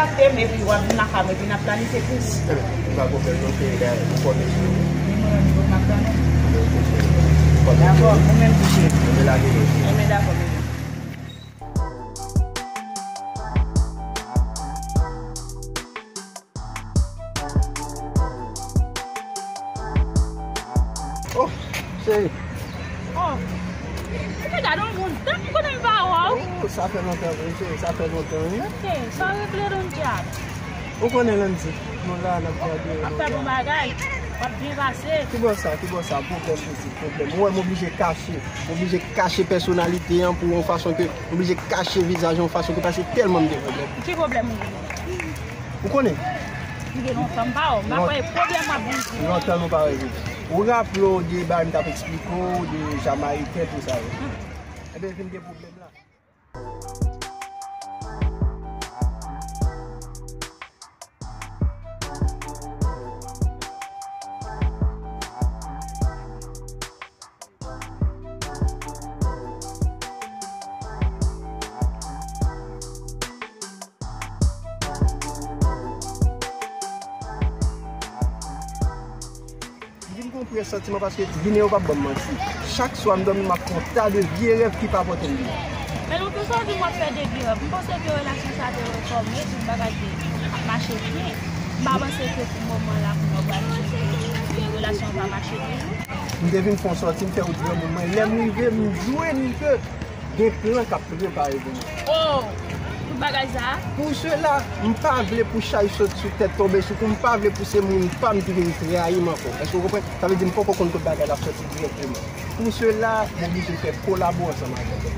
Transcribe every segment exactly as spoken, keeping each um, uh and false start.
Achte m epi w ap vin lakay mwen, epi n ap planifye plis. Ebyen, pa pwoblèm non, cheri, dayè, ou fò mesye. Ni mwen menm, m ap tann ou. Dakò, ou menm tou, cheri. Ebyen, lage nou. Ebyen, dakò, bebe. Oh, cheri. Oh. Epi gade yon moun, tank m konnen m pa wè w. Oh, sa fè lontan vre, cheri, sa fè lontan, wi. Ok, sa regle, Don Dyab. Ou konnen, Landy, nou la, n ap gade. W ap fè bon bagay, w ap byen pase. Ki bò sa, ki bò sa, pwoblèm, pitit, pwoblèm. Ou wè, m oblije kache, m oblije kache pèsonalite an pou yon fason ke, m oblije kache vizaj an yon fason ke, paske tèlman m gen pwoblèm. Ki pwoblèm ou gen? Ou konnen? M gen lontan m pa wè w. M pa kwè e pwoblèm w ap vin di m. Lontan nou pa wè, wi. Ou raple w de bagay m t ap eksplike w, de Jamayiken, tou sa yo? Ebyen, vin gen pwoblèm la. M vin gon presantiman paske Ginen yo p ap ban m manti. Chak swa m dòmi, m ap fè yon ta de vye rèv ki pa pote m byen. Men lontan sa w di m w ap fè de vye rèv. M panse ke relasyon sa te refòme, tout bagay te ap mache byen. M pa panse ke pou moman la, pou nou pral di ke relasyon an pa mache toujou. M te vin fè yon sòti, m fè wout granmoun mwen. Lè m rive, m jwenn ke gen plan k ap prepare pou mwen. Oh! Tout bagay sa a? Pou sela, m pa vle pou chay sot sou tèt tonbe sou kou, m pa vle pou se moun pa m ki vin trayi m ankò. Èske w konprann? Sa vle di m poko konn kot bagay la soti dirèkteman. Pou sela, m oblije fè kolabo ansanm avè w.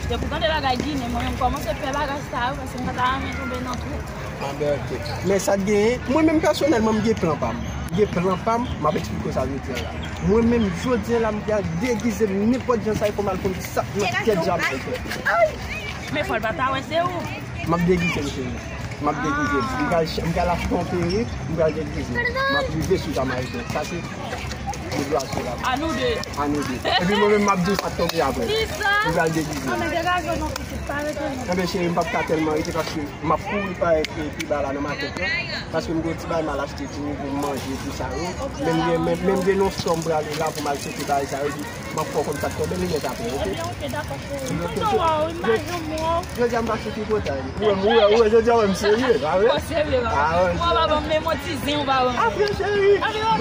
Depi w tande bagay Ginen, mwen menm kòmanse pè bagay sa yo, paske m pa ta renmen tonbe nan twou. Ah, ben, ok. Men sa k genyen, mwen menm pèsonèlman, m gen plan pa m. M gen plan pa m, m ap eksplike w sa jodi a la. Mwen menm, jodi a la, m pral degize m nenpòt jan sa ye pou m al konn sa k nan tèt Jamayiken. Men fò l pa ta wè se ou. M ap degize m, cheri. M ap degize m. M pral, m pral achte yon perik, m pral degize m. M ap rive sou Jamayiken. Sa se Depi aswè la. A nou de. A nou de. Epi mwen menm m ap di w sa k tonbe apre. Kisa? M pral degize. Ah, men degaje w non, pitit, pa rete non. Enben, cheri, m p ap ka tèlman rete paske m ap kouri parèt pi ba la nan makèt la. Paske m gen yon ti bagay m al achte tou pou m manje, tou sa yo. Men m gen, men, men m gen yon sòm prale la pou m al chèche bagay sa yo, epi m ap fè w konn sa k tonbe, nou mèt apre, ok? Ebyen, ok, dakò, cheri. M kontan wè w, wi, m pa janm wè w. Jodi a m pase tripotay. Ou wè m, ou wè, ou wè, jodi a wè m serye, pa vre? Ou serye, pa vre. Ah, ouais. Ou pa ban m menm yon ti zen, ou pa ban m. Apre, cheri.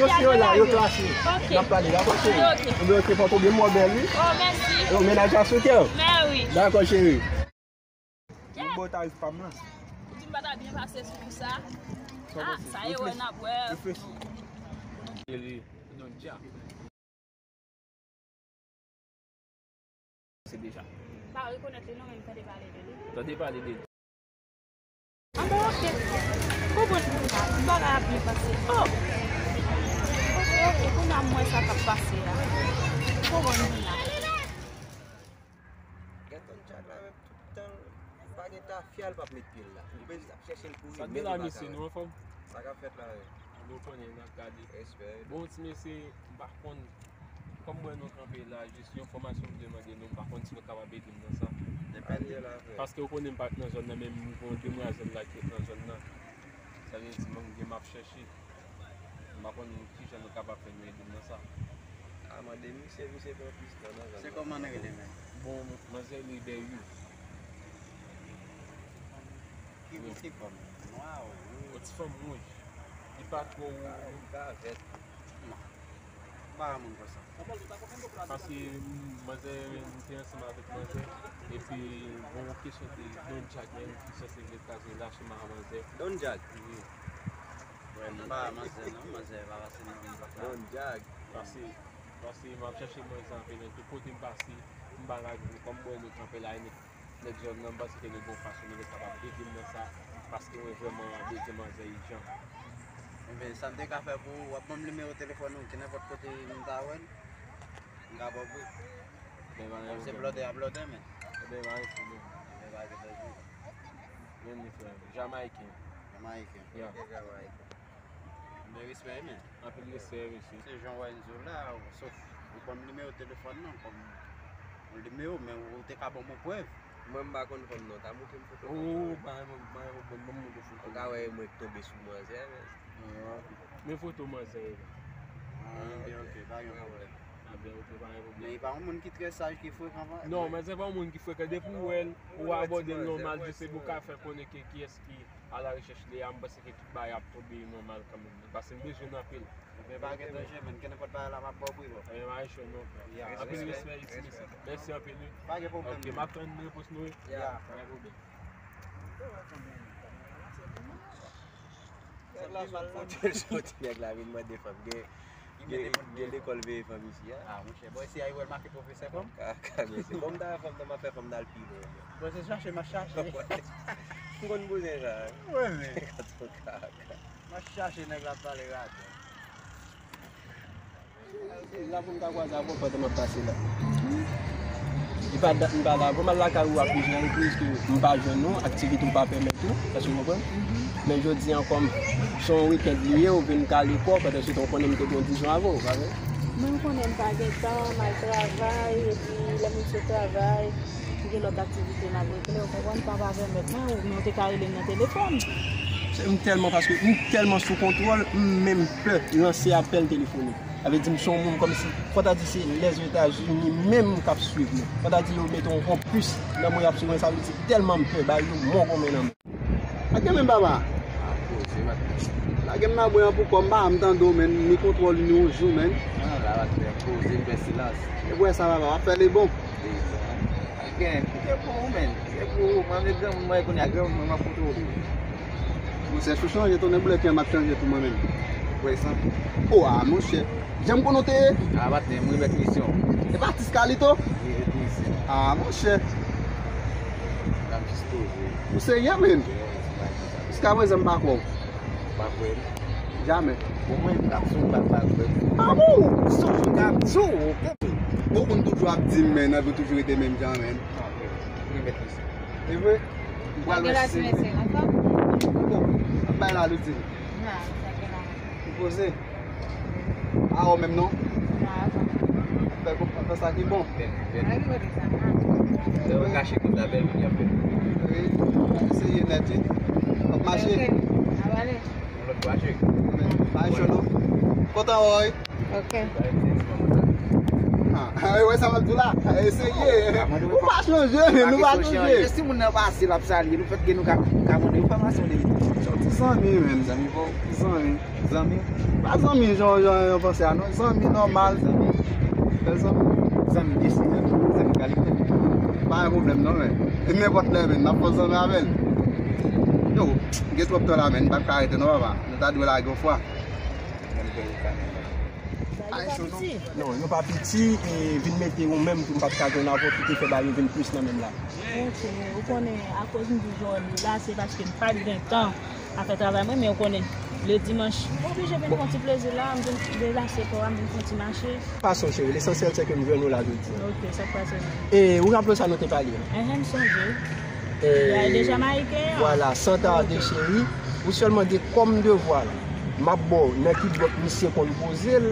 Dosye yo la, yo klase. Ok. N ap pale, dakò, cheri? Ok. Ebyen, ok, fò w byen mò bèl, wi. Oh, mèsi. Yo, mennaj la sou kè w. Mè wi. Dakò, cheri. Nouvo tarif pa m lan. Ou di m pa ta byen pase sou kou sa. Ah, sa e wè n ap wè. Reflechi. Cheri, Don Dja. Se deja. Pa rekonèt li non, men m tande pale de li. Tande pale de li. Anben, ok. Konprann pou sa. Tout bagay ap byen pase. Oh! Ok, ok. Kounye a m wè sa k ap pase a. Konprann kounye a. Gen Don Dja la menm tout tan, pa gen tafya l p ap met pye l la. Ou bezwen ap chèche l kouri, men li pa ka wè. Sa k gen la, mesye, nou anfòm? Sa k ap fèt la, wi. Nou konnen, n ap gade. Respè. Bon, ti mesye, m pa konn, kòm m wè nou kanpe la, jis yon enfòmasyon m vle mande nou, m pa konn si nou kapab ede m nan sa. Depann de la, frè. Paske w konnen m pa t nan zòn nan, men m gen yon demwazèl la ki ret nan zòn nan. Sa vle di, m gen m ap chèche. M pa konn kijan nou kapab fè nou ede m nan sa. A, mande misye, misye pran plis tan nan zòn nan. Se kòman l rele menm? Bon, manzè li Bèyou. Ki, ki fòm? Nwa ou wouj? Yon ti fanm wouj. Li pa twò wouj. Li pa vèt. Non. M pa wè moun konsa. Paske, mm, manzè, m te ansanm avèk manzè, epi, bon, kesyon de Don Jack menm ki sanse vle kraze relasyon m ak manzè. Don Jack? Wi. Wè, m pa wè manzè non, manzè pa pase nan men papa. Don Jack. Pase, pase, m ap chèche manzè anpil, men tout kote m pase, m pa lage l, kòm m wè nou kanpe la, e nèg, nèg zòn nan, m panse ke nou gen yon fason nou te kapab ede m nan sa, paske mwen vrèman bezwen manzè ijan. Enben, sa m te ka fè pou ou, w ap ban m nimewo telefòn ou, ki nenpòt kote m ta wè l, m ka ba w li. Kòm se blòdè a blòdè, men. Ebyen, pa gen pwoblèm. Ebyen, pa gen pwoblèm. Men li frè m, Jamayiken. Jamayiken. Ya. Bèl travay. Men respè, men. Anpil respè, mesye. Se jan w wè n di w la, sof ou ban m nimewo telefòn nan, kòm yon nimewo, men ou te ka ban m yon prèv. Mwen m pa konn fanm non, ta montre m foto fanm nan. Oh, pa yon, pa yon, pa yon, pa yon foto. Ou ka wè e mwen k tonbe sou manzè, men. Ah, men foto manzè yo la. Ah, ok, ok, pa gen pwoblèm. Ah, ben, ok, pa gen pwoblèm. Men li pa yon moun ki trè saj, ki frekan, pa. Non, men se pa yon moun ki frekan. Depi w wè l, ou abòde l nòmal, jis epi w ka fè konnen ke kiyès ki a la rechèch li a, m panse ke tout bagay ap tonbe nòmal kanmenm. Paske m bezwen l anpil. Men pa gen danje, men kenenpòt bagay la, m ap ba w pri, bro. Anpil respè, iti mesye. Mèsi anpil, wi. Pa gen pwoblèm. Ok, m ap tann repons nou, wi. Ya. Pa gen pwoblèm. Nèg la sot, nèg la vin mande fanm. Gen, gen, gen lekòl veye fanm isi a. Ah, monchè, bon, isi a, yo wè l make pwofesè fanm. Ka, ka, mesye. Bon, m ta fè fanm nan, m ap fè fanm nan al pi lwen. Bon, se chache, m ap chache. M konn bouzen sa. Wi, men. Katon kaka. M ap chache nèg la pale radyo. La pou m ta kwaze avè w pandan m ap pase la. Li pa dat m pa la. Pou m al lakay ou a plizyè repriz ke m pa jwenn ou, aktivite ou pa pèmèt ou, èske w konprann? Men jodi a kòm se yon wikenn li ye, ou vin kale kò, pandan se tan ou konnen m te gen yon dizon avè w, pa vre? Mwen m konnen m pa gen tan, m al travay, epi lè m sot travay, m gen lòt aktivite m ap regle, ou konprann, sa pa pèmèt mwen, ou, men ou te ka rele m nan telefòn. Se m tèlman, paske m tèlman sou kontwòl, m menm pè lanse apèl telefonik. Sa vle di m se yon moun kòmsi, fò ta di se Lèzetazini menm k ap swiv mwen. Fò ta di yo mete yon, yon pis nan mwen, y ap swiv mwen, sa vle di tèlman m pè, ba yo mò konmen nan men. Lage men, papa. Ah, poze, maten. Lage m nan bwen an pou kò m, pa m tande w, men. Ni kontwòl ni yon jou, men. Ah, la, maten, poze, m fè silans. E bwè sa, papa, w ap fè li bon. Li bon. Gen, se pou ou, men. Se pou ou. Mwen, men granmoun mwen, kounye a, granmoun mwen, m ap kontwole. Monchè, chouchou, anje tounen boulèt, m ap chanje tou, mwen, men. Wè, san. Oh, ah, monchè. Jan m konnen w te ye? Ah, patnè, mwen, mèt misyon. E pa atis Kalito? Wi, mèt misyon. Ah, monchè. Ou serye, men? Jiska prezan, m pa kwè w. Pa kwè m. Jamè. Bon, mwen, m t ap sou bat la kwè m. Ah bon? Sou m t ap sou, ok. Bon, ou konn toujou ap di m, men, nan vi toujou rete menm jan, men. Wi, mèt misyon. E vre? M pral wè si se vre. Bon, ap bay la, Ludine. Ou poze? A ou menm non? Fè, fè sa ki bon. Bèl, bèl. Lè ou kache konsa, bèl moun y ap fè. Wi, eseye nèt, wi. W ap mache. Yon lòt fwa, cheri. Pa cho non. Kontan wè w, wi. Ok. Ah, wè sa m ap di w la. Eseye. Ou pa chanje, men nou pa chanje. Si moun nan pase, l ap salye, nou fèt gen nou ka, ka mande, ou pa pase, ou de. Ti zanmi, men. Zanmi pa w. Zanmi. Zanmi. Pa zanmi jan, jan, jan panse a non. Zanmi nòmal. Zanmi. Bèl zanmi. Zanmi de si, zanmi kalite. Pa gen pwoblèm non, men. E nenpòt lè, men, n ap fè zanmi avè l. Yo, gen twòp tan la, men, m p ap ka rete non, papa. Nou ta dwe lage yon fwa. Non, yo pa piti, e vin mete yon menm pou m pa t ka jwenn avè w ki te fè bagay yo vin plis nan menm la. Ok, ou konnen, akoz m di jodi la, se paske m pa t gen tan. Afè travay mwen, men ou konnen, le dimanch, m oblije vin fè yon ti plezi la, m vin relase kò a, m vin fè yon ti mache. Fason, cheri, lesansyèl se ke m jwenn ou la jodi a. Ok, sa k pase menm? E ou raple w sa nou te pale a? Enhen, m sonje. E, bagay de Jamayiken an. Vwala, san tade, cheri, ou sèlman gen kòm devwa la. M ap ba w nan ki bòt misye konn poze l.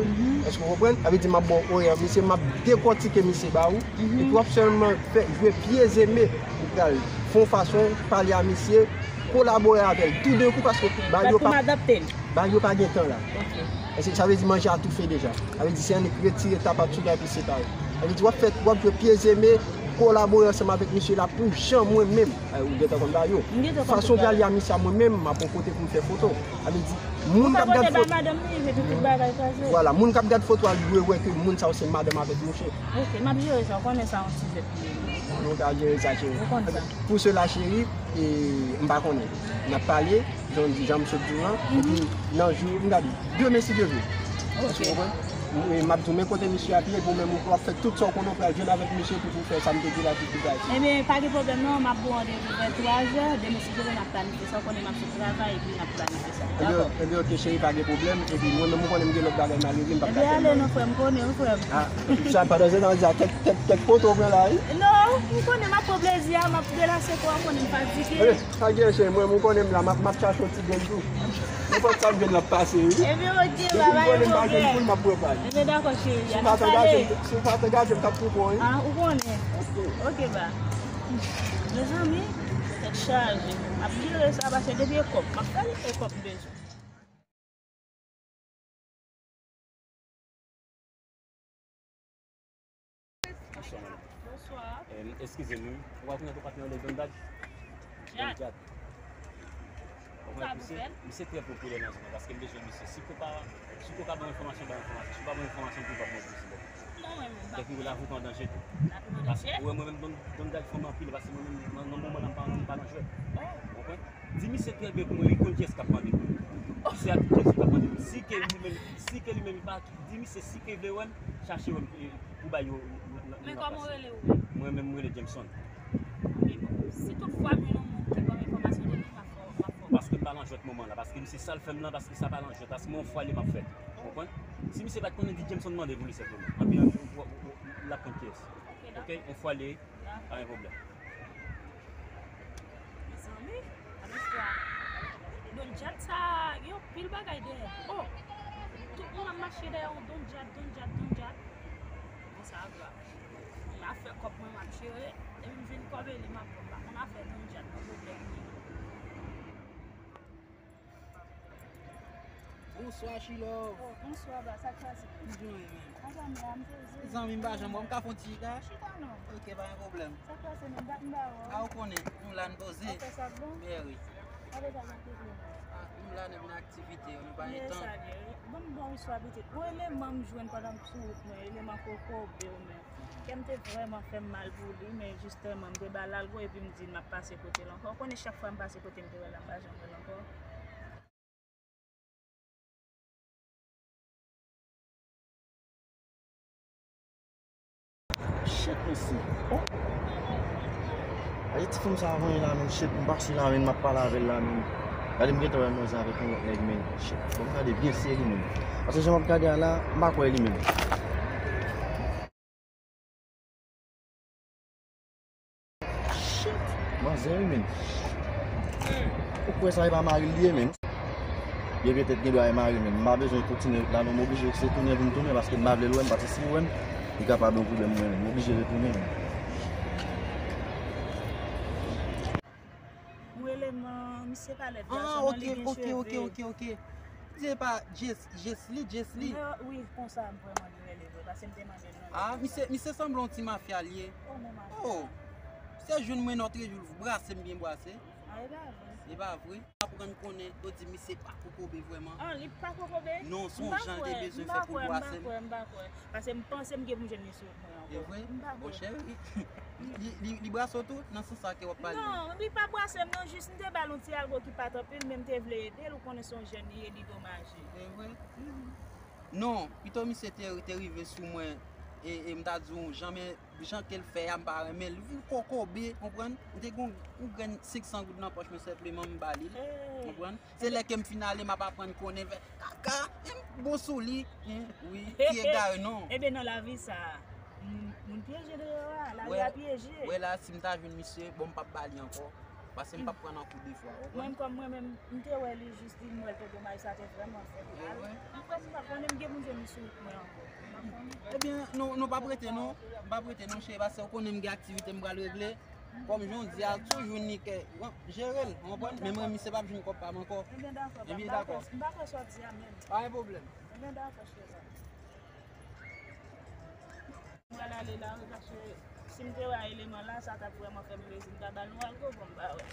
Èske w konprann? Sa vle di m ap ba w orè misye, m ap dekòtike misye ba ou. Epi w ap sèlman fè jwe pye zeme. Ou pral fè yon fason pale a misye, kolabore avè l toudenkou paske bagay yo pa, bagay yo pa gen tan la. Èske sa vle di manje a toufe deja? Sa vle di se annik retire tapat sou la epi separe. Sa vle di w ap fè, w ap jwe pye zeme, kolabore ansanm avèk misye la pou jan mwen menm, ou gentan konn bagay yo. Fason w pale a misye a mwen menm, m ap yon kote pou m fè foto. Sa vle di moun k ap gad foto. Vwala, moun k ap gad foto a dwe wè ke moun sa yo se madanm avèk mouche. Ok, m ap jere sa, ou konnen sa yon ti zèt li ye. Nou ka jere sa, cheri. Ou konn sa. Pou sela, cheri, e, m pa konnen. N ap pale, jan, jan m sot di w lan, epi nan jou, m gade, demen si Dye vle. Ok. Èske w konprann? E, m ap di w, men kote misye ap ye, pou menm ou ap fè tout sa w konnen, w pral jwenn avèk misye, pou, pou fè sa m te di la, tout, tout bagay. Ebyen, pa gen pwoblèm non, m ap ba w randevou vè twa zè, demen si Dye vle, n ap planifye sa, w konnen m ap sot travay, epi n ap planifye sa. Ebyen, dakò. Ebyen, ok, cheri, pa gen pwoblèm. Epi mwen menm, ou konnen m gen lòt bagay m al regle, m p ap ka fè l non. Ebyen, ale non, frè m, konnen, wi, frè m. Ah, sa, pandan se tan, w di a kèk, kèk, kèk foto w pran la, wi. Non, m konnen m ap pran plezi a, m ap relase kò a, w konnen m fatige. Ebyen, pa gen cheri, mwen, ou konnen m la, m ap, m ap chache yon ti grenn tou. Nenpòt sa m jwenn l ap pase, wi. Ebyen, ok, ba, pa gen pwoblèm. Depi m konnen m pa jwenn pou l, m ap pran pa l. Ebyen, dakò, cheri, a, n ap pale. Si w pa t angaje m, si w pa t angaje m, t ap pou kò, wi. Ah, ou konnen. Ok. Ok, ba. Mezanmi, tèt chaje. M ap jere sa paske depi e kòb m ap fè l, e kòb m bezwen. Bonswa, madam. Bonswa. Eh, eskize m, wi. Ou pa konnen tou patnè w, Don Dad? Don Dad. Ou konnen misye, misye trè popilè nan zòn nan, paske m bezwen misye. Si w pa, si w ka ban m enfòmasyon, ban m enfòmasyon. Si w pa ban m enfòmasyon, m tou pa ban w plis. Non, mwen menm, m pa. Depi w la, ou an danje tou. Paske, ou wè, mwen menm, Don, Don Dad fè m anpil, paske mwen menm, nan, nan moman nan, m pa, m pa nan jwèt. Ou konprann? Di misye trè byen pou mwen, li konn kiyès k ap mande pou li. Misye ak kiyès k ap mande pou li. Si ke li menm, si ke li menm li pa, di misye si ke vle wè m, chache wè m, e, pou bay yo nan, nan, nan. Men kòman w rele ou menm? Mwen menm, mwen rele Jameson. Ok, bon. Si tout fwa m jwenn yon moun ki ban m enfòmasyon de li, m ap fè w, m ap fè w. Paske m pa nan jwèt moman la, paske misye sa l fè m lan, paske sa pa nan jwèt, paske mwen yon fwa li m ap fè. Ou konprann? Si misye pa t konnen, di Jameson mande pou li senpleman. Anpi, anpi, w, w, w, l ap konn kiyès. Ok, dakò. Ok, yon fwa li, pa gen pwoblèm. Mezanmi, Don Djad sa gen anpil bagay dèyè. Oh! Tout moun ap mache dèyè yon Don Djad, Don Djad, Don Djad. Bon, sa grav. M ap fè kòb mwen, m ap jere. Depi m jwenn kòb, e li m ap pran. M pa konn afè Don Djad nan pwoblèm li. Bonswa, Chilò. Oh, bonswa, baz, sa k pase? Kijan w ye menm? Anfòm la, m poze. Zanmi m pa janm wè w, m ka fè yon ti chita? Chita non. Ok, pa gen pwoblèm. Sa k pase menm? Dat m pa wè w. A, ou konnen, nou la n poze. Afè sa k bon? Byen wi. Afè sa k bon, pwoblèm. A, nou la nèt nan aktivite yo, nou pa gen tan. Ban m ba w istwa pitit. Yon eleman m jwenn pandan m sou wout mwen, eleman kokobe yo menm. Kè m te vrèman fè m mal pou li, men jistèman, m te ba l algo epi m di l m ap pase kote l ankò. Ou konnen chak fwa m pase kote m te wè l la, m pa janm wè l ankò. Shit, mesye. Oh. Gade ti fanm sa a voye la menm, shit, m pase la menm, m ap pale avè l la menm. Gade m gentan wè l manze avèk yon lòt nèg menm, shit. Bon, m gade byen si se li menm. Paske jan m ap gade a la, m pa kwè li menm. Shit. Manzè wi menm. Ou kwè sa e pa mari l li ye menm? Byen petèt gen dwa e mari l menm. M pa bezwen kontinye ret la non, m oblije retounen vin tounen paske m pa vle l wè m, paske si l wè m, li kapab yon pwoblèm mwen menm. M oblije retounen menm. Yon eleman, misye pa lèd gason non, li gen cheve. Ah, ok, ok, ok, ok. Misye pa Jes-, Jesly, Jesly. Non, wi, konsa m vrèman li rele vre, paske m te mande l non. Ah, misye, misye sanble yon ti mafya l ye. Oh, non, mafya. Oh, se jwenn mwen nòtre jou, brase m byen brase. Ah, e pa vre. E pa vre. Aprann konnen, yo di misye pa kokobe vrèman. Ah, li pa kokobe? Non, se yon jan l te bezwen fè pou l brase m. M pa kwè, m pa kwè, m pa kwè. Paske m panse m gen pou m jwenn li sou wout mwen ankò. E vre? M pa kwè. Bon, cheri, li, li, li brase w tou, nan sans sa ke w ap pale? Non, li pa brase m, non, jis m te ba l yon ti algo ki pa t anpil, men m te vle ede l, ou konnen se yon jèn li ye, li domaje. E vre? Mhm. Non, pito misye te, te rive sou mwen, e, e m ta di w, janmen, jan ke l fè a, m pa renmen l. Li vin kokobe, konprann? M te gen yon, yon grenn senk san goud nan pòch mwen, senpleman m ba li l, konprann? Se lè ke m fin ale, m ap aprann konnen fè kaka, e m bon sou li. Wi, ti egare non. Ebyen nan lavi sa, moun, moun pyeje deyò a, lari a pyeje. Wè la, si m ta jwenn misye, bon, m p ap ba li ankò. Paske m p ap pran nan kou de fwa, ou konprann? Mwen, kòm mwen menm, m te wè li jis li, m wè l te domaj, sa te vrèman fè m mal. Mwen, m pa konnen m gen pou m jwenn li sou wout mwen ankò. M pa konnen. Ebyen, nou, nou p ap rete non. M p ap rete non, cheri, paske ou konnen m gen aktivite m pral regle. Kòm jan w di a, toujou ni kè. Bon, jere l, ou konprann? Men mwen, misye p ap jwenn kòb pa m ankò. Ebyen, dakò, m pa kwè, m pa kwè sa w di a menm. Pa gen pwoblèm. Ebyen, dakò, cheri. M pral ale la, wi, paske si m te wè eleman la, sa t ap vrèman fè m plezi. M ta ba l yon algo, bon, m pa wè.